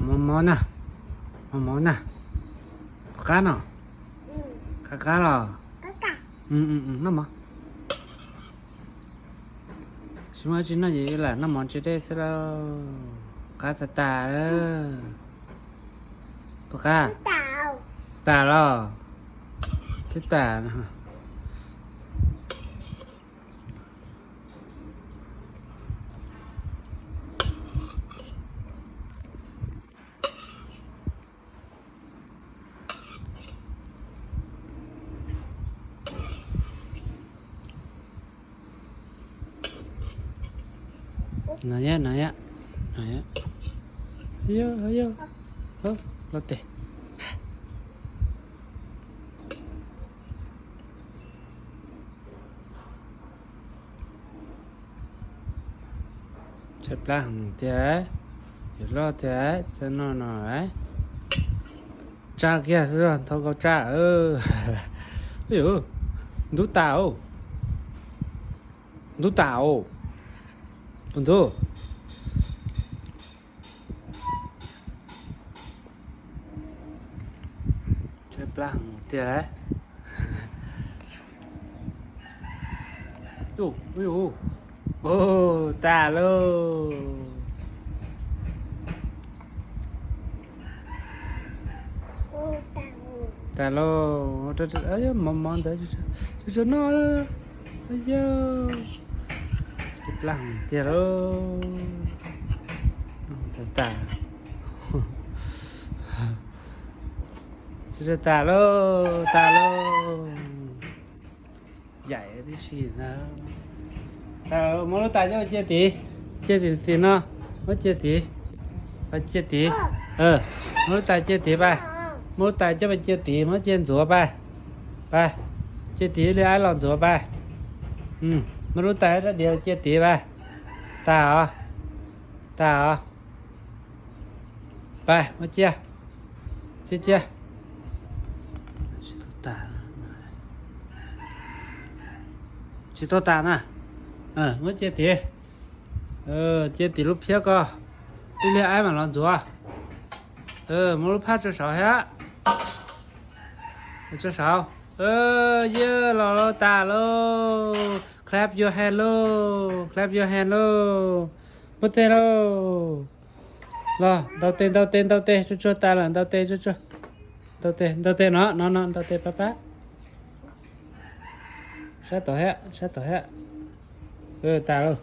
Mov mov na, mov mov na. Puas qab no? Qab qab los? Noj mov. Tsis muaj dab tsi noj ces lam noj mov ntse dej xwb lauj. Qab tas tas lawm. Puas qab? Tas los? Twb tas. No yom, no yom, no yom. Yog, yog. Los tes. Tshaib plab heev tiag, yuav loj tiag, txawj noj no. Tsaj kiag xwb, nthau nkaus tsaj. Ntub tas os, ntub tas os, puas ntub? Tshaib plab heev tiag. Tas lauj. Tas lauj. Mov mov ntawd tsuas noj. Yog, tshaib plab heev tiag lauj. Tas tas. Tsuas tas lauj, tas lauj. Yaim tib si na. Muab lub tais coj cia tid, cia tim tim no, muab cia tid, cia tid. Muab lub tais cia tid pab, muab lub tais coj cia tid, muab cia ntxuav pab, pab, cia tid li aib los ntxuav pab. Muab lub tais rab diav cia tid pab. Tas os, tas os. Pab, muab cia, cia cia. Tsis tau tas na. Muab cia tid, cia tim lub phiab ko, ib lig aib mam los ntxuav. Muab lub phaj tso saud thiab. Tso saud. Yog los tas lauj. Clap your hand lauj, clap your hand lauj. Muab tes lauj. Los ntaus tes, ntaus tes, ntaus tes, tsuag tsuag tas lawm, ntaus tes tsuag tsuag. Ntaus tes, ntaus tes no, no no, ntaus tes pab pab. Sab tod thiab, sab tod thiab. Tas lauj.